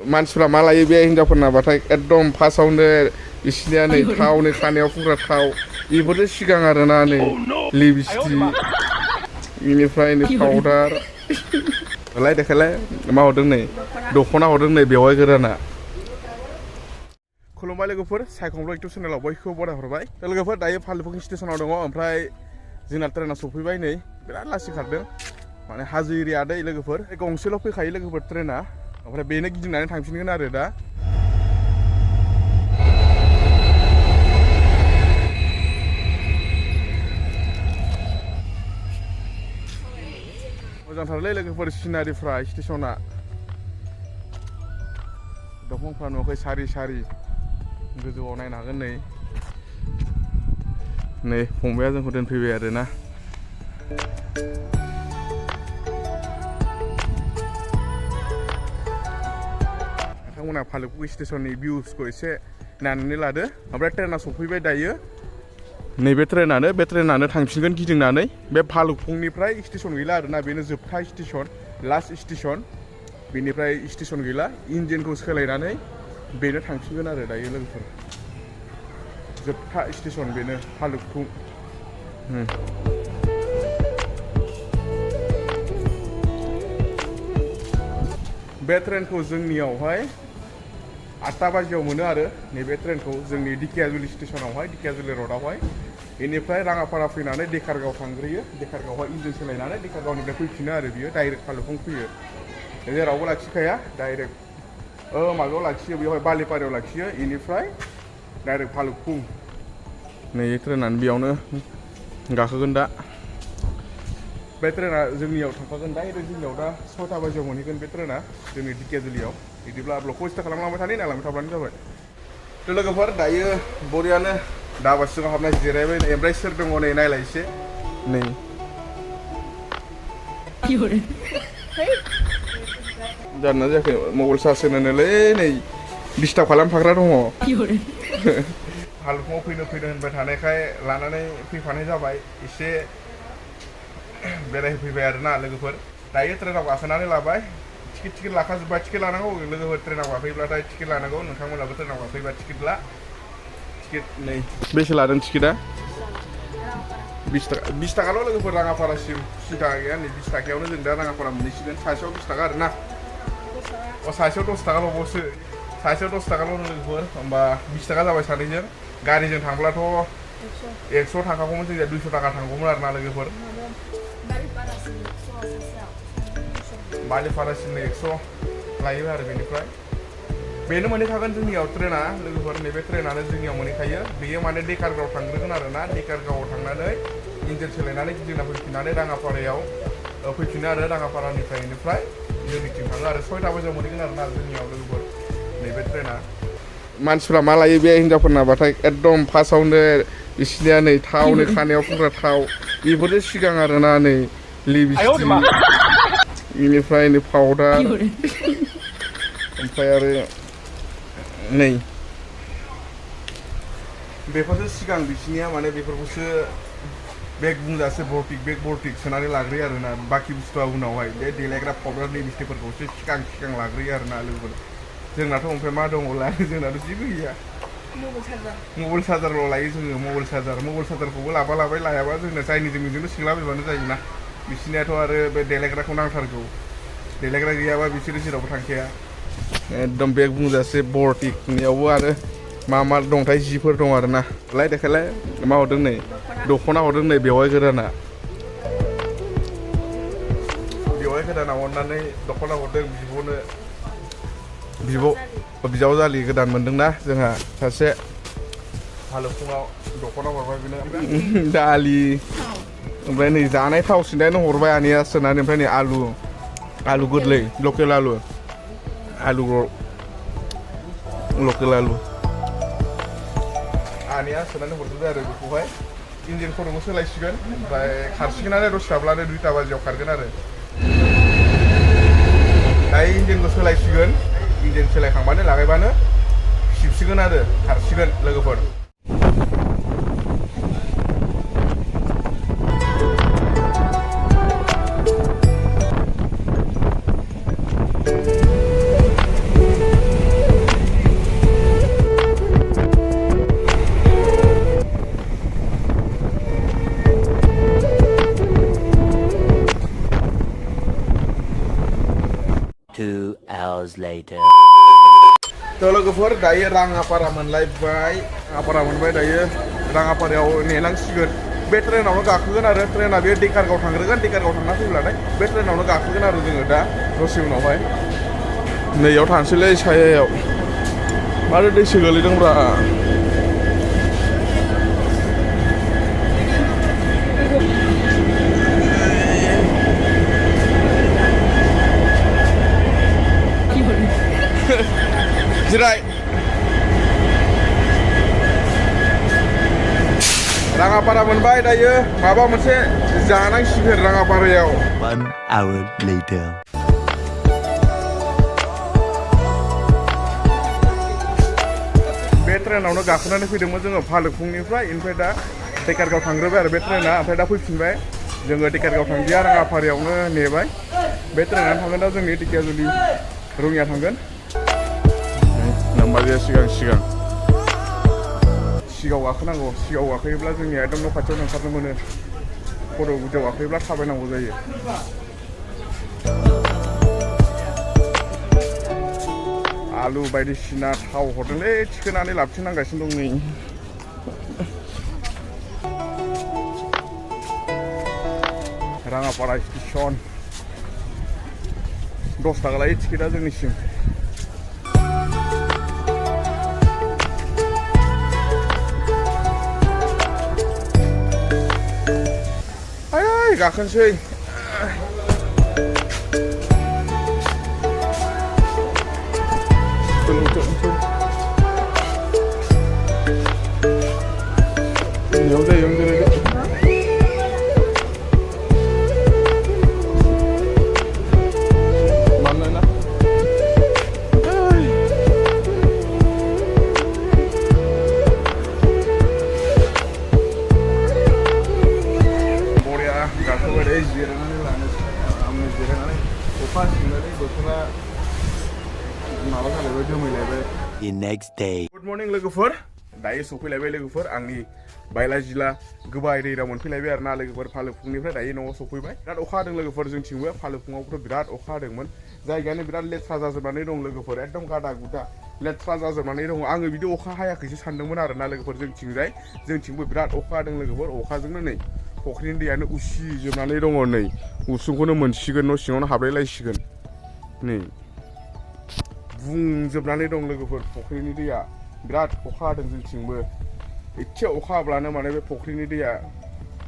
मानसिफ्रा मा लायो बे हिनजावफोरनाबाथाय एकदम फार्स्टआवनो बिसिनिया नै थाव नै खानायाव फुनग्रा थाव बेफोरथ' सिगां आरोना नै लिपस्टिक बेनिफ्राय नै पाउदार लाय देखायलाय मा हरदों नै दख'ना हरदों नै बेवाइ गोदाना। खुलुमबाय लोगोफोर, सायखंब्ल' इउटुब चेनेलाव बयखौबो बराय हरबाय। लोगोफोर दायो फालुफुं स्टेसनाव दङ, ओमफ्राय जोंना ट्रेना सफैबाय नै बिराद लासै खारदों माने हाजो एरिया दै लोगोफोर गंसेल' फैखायो लोगोफोर ट्रेना, ओमफ्राय बेनो गिदिंनानै थांफिनगोन आरो दा। मोजांथारलै लोगोफोर सिनारिफ्रा स्टेसना, दंफांफ्रा नुवाखै सारि सारि गोजौआव नायनो हागोन नै फंबाया जोंखौ दोनफैबाय आरोना। नोंथांमोना फालुफुं स्टेसननि भिउसखौ एसे नायनानै लादो। ओमफ्राय ट्रेना सफैबाय दायो, नैबे ट्रेनानो थांफिनगोन गिदिंनानै। बे फालुफुंनिफ्राय स्टेसन गैला आरोना, बेनो जोबथा स्टेसन, लास्ट स्टेसन। बेनिफ्राय स्टेसन गैला, इन्जिनखौ सोलायनानै बेनो थांफिनगोन आरो दायो लोगोफोर। जोबथा स्टेसन बेनो फालुफुं। बे ट्रेनखौ जोंनियावहाय 8टा बाजियाव मोनो आरो नैबे ट्रेनखौ जोंनि दिकियाजुलि स्टेसनावहाय, दिकियाजुलि रडआवहाय। बेनिफ्राय राङापारा फैनानै देकारगाव थांग्रोयो, देकारगावहाय इन्जिन सोलायनानै देकारगावनिफ्राय फैफिनो आरो बियो डाइरेक्ट फालुफुं फैयो। जेरावबो लाखिखाया, डाइरेक्ट माबायाव लाखियो, बेवहाय बालिपारायाव लाखियो, बेनिफ्राय डाइरेक्ट फालुफुं। नै ट्रेनानो बेयावनो गाखोगोन दा। बे ट्रेना जोंनियाव थांफागोन डाइरेक्ट जोंनियाव दा 6टा बाजियाव मोनहैगोन बे ट्रेना जोंनि दिकियाजुलियाव। बिदिब्ला ब्लगखौ स्टार्ट खालामलांबाय थानि, नायलांबाय थाब्लानो जाबाय। थ' लोगोफोर दायो बरियानो दाबा सिङाव हाबना जिरायबाय, ओमफ्राय सोर दङ नै नायलाय एसे नै जाना जायाखै मबाइल चार्ज होनोलै नै डिस्टार्ब खालामफाग्रा दङ। फालुफुङाव फैनो होनबाय थानायखाय लानानै फैफानाय जाबाय, एसे बेरायहोफैबाय आरोना लोगोफोर। दायो ट्रेनाव गाखोनानै लाबाय, टिकेट लाखाजोब्बाय। टिकेट लानांगौ लोगोफोर, ट्रेनाव गाखोयोब्लाथाय टिकेट लानांगौ। नोंथांमोनाबो ट्रेनाव गाखोयोबा टिकेट ला। टिकेट नै बेसे लादों टिकेटआ? 20 थाखाल' लोगोफोर, राङापारासिम सिन्था गैया। नै 20 थाखायावनो जों दा राङापारा मोनहैसिगोन। सासेयाव 20 थाखा आरोना, सासेयाव 10 थाखाल'बावसो, सासेयाव 10 थाखाल' लोगोफोर। होमबा 20 थाखा जाबाय सानैजों। गारिजों थांब्लाथ' 100 थांखागौमोन, जोंनिया 200 थाखा थांगौमोन आरोना लोगोफोर। बालिपारासिम 100 लायो आरो बेनिफ्राय बेनो मोनहैखागोन जोंनियाव ट्रेना लोगोफोर। नैबे ट्रेनानो जोंनियाव मोनहैखायो। बेयो माने देकारगाव थांग्रोगोन आरोना, देकारगावआव थांनानै इन्जिन सोलायनानै गिदिंना फैफिननानै राङापारायाव फैफिनो आरो राङापारानिफ्राय बेनिफ्राय जोंनिथिं थाङो आरो 6टा बाजियाव मोनहैगोन आरोना जोंनियाव लोगोफोर नैबे ट्रेना। मानसिफ्रा मा लायो बे हिनजावफोरनाबाथाय एकदम फार्स्टआवनो बिसिनिया नै थाव नै खानायाव फुनग्रा थाव बेफोरथ' सिगां आरोना नै लिपस्टिक बेनिफ्राय नै पाउदार ओमफ्राय आरो नै बेफोरसो सिगां बिसिनिया माने बेफोरखौसो बेग बुंजासे बेग बरटिक सोनानै लाग्रोयो आरोना। बाखि बुस्थुआ उनावहाय बे देलायग्रा पाउदार लिपस्टिकफोरखौसो सिगां लाग्रोयो आरोना लोगोफोर। जोंनाथ' ओमफ्राय मा दङला, जोंनाथ' जेबो गैया। मबाइल चार्जारल' लायो जोङो, मबाइल चार्जारखौबो लाबाय लायाबा जोंना जायनि जोंनिजोंनो सिंलाबायबानो जायोना। बिसिनियाथ' आरो बे देलायग्राखौ नांथारगौ, देलायग्रा गैयाबा बिसोरो जेरावबो थांखाया। एकदम बेग बुंजासे बरटिकनियावबो आरो मा दंथाय जिफोर दं आरोना। लाय देखायलाय मा हरदों नै दख'ना हरदों नै बेवाइ गोदाना। बेवाइ गोदाना अननानै दख'ना हरदों बिब'नो, बिजावजालि गोदान मोनदोंना जोंहा सासे। फालुफुङाव दख'ना हरबाय बेनो दालि, ओमफ्राय नै जानाय थाव सिन्थायनो हरबाय आनैया सोनानै। ओमफ्राय नै आलु गोरलै, लकेल आलु आनैया सोनानै हरजोबदो आरो बेखौहाय। इन्जिन खर'खौ सोलायसिगोन, ओमफ्राय खारसिगोनानो दसे थाब्लानो 2टा बाजियाव खारगोन आरो। दायो इन्जिनखौ सोलायसिगोन, इन्जिन सोलायखांबानो लागायबानो सिबसिगोन आरो खारसिगोन लोगोफोर। hours later. लोगोफोर दायो राङापारा मोनलायबाय राङापारा मोनबाय दायो राङापारायाव नेनांसिगोन बे ट्रेनावनो गाखोगोन आरो ट्रेना बे डेकारगाव थांग्रोगोन डेकारगाव थांना फैब्लाथाय बे ट्रेनावनो गाखोगोन आरो जोङो दा दसे उनावहाय नैयाव थांसैलै सायायाव माथो दैसो गोलैदोंब्रा जिराय राङापारा मोनबाय दायो माबा मोनसे जानांसिगोन राङापारायाव 1 hour later. बे ट्रेनावनो गाखोनानै फैदोंमोन जोङो भालुकपुंनिफ्राय ओमफ्राय दा डेकारगाव थांग्रोबाय आरो बे ट्रेना ओमफ्राय दा फैफिनबाय जोङो डेकारगाव थांदिया राङापारायावनो नेबाय बे ट्रेनानो थांगोन दा जोंनि ढेकियाजुलि रङिया थांगोन नाम्बार सिगां सिगाङाव गाखोनांगौ सिगाङाव गाखोयोब्ला जोंनि एकदम न' खाथियाव ओंखारनो मोनो खर' गुदियाव गाखोयोब्ला थाबायनांगौ जायो आलु बायदिसिना थाव हरदोंलै थिखोनानै लाबथिंनांगासिनो दं नै राङापारा स्टेसन 10 थाखा लायो टिकेटआ जोंनिसिम गाखोनोसै बेयाव जायो मानोना गाखोबाय जिरायनानै लानोसै आरामनो जिरायनानै अखा सिंनानै बोथोरा माबा जालायबाय दोमैलायबाय The next day. Good morning लोगोफोर दायो सफैलायबाय लोगोफोर आंनि बायला जिला गोबाय दैराव मोनफैलायबाय आरो ना लोगोफोर भालुकपुंनिफ्राय दायो न'आव सफैबाय बिराद अखा हादों लोगोफोर जोंथिंबो भालुकपुङावबोथ' बिराद अखा हादोंमोन जायगायानो बिराद लेथ्रा जाजोबनानै दं लोगोफोर एकदम गादा गुदा लेथ्रा जाजोबनानै दङ आङो बिदि अखा हायाखैसो सानदोंमोन आरो ना लोगोफोर जोंथिंबो बिराद अखा हादों लोगोफोर अखाजोंनो नै फख्रिनि दैयानो उसिजोबनानै दङ नै उसुंखौनो मोनसिगोन न' सिङावनो हाबलायलायसिगोन नै बुंजोबनानै दं लोगोफोर फख्रिनि दैया बिराद अखा हादों जोंथिंबो एसे अखा हाब्लानो माने बे फख्रिनि दैया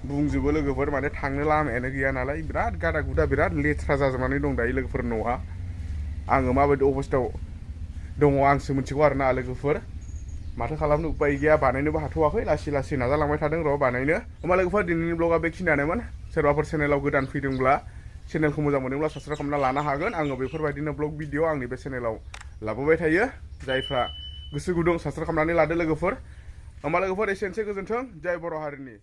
बुंजोबो लोगोफोर माने थांनो लामायानो गैया नालाय बिराद गादा गुदा बिराद लेथ्रा जाजोबनानै दं दायो लोगोफोर न'आ आङो माबायदि अबस्थायाव दङ आंसो मिथिगौ आरो ना लोगोफोर माथो खालामनो उपाय गैया बानायनोबो हाथ'वाखै लासै लासै नाजालांबाय थादों र' बानायनो होमबा लोगोफोर दिनैनि ब्लगा बेखिनियानोमोन सोरबाफोर चेनेलाव गोदान फैदोंब्ला चेनेलखौ मोजां मोनदोंब्ला साबस्क्राइब खालामना लानो हागोन आङो बेफोरबायदिनो ब्लग भिडिअ आंनि बे चेनेलाव लाबोबाय थायो जायफ्रा गोसो गुदुं साबस्क्राइब खालामनानै लादो लोगोफोर होमबा लोगोफोर एसेनोसै गोजोन्थों जय बर' हारिनि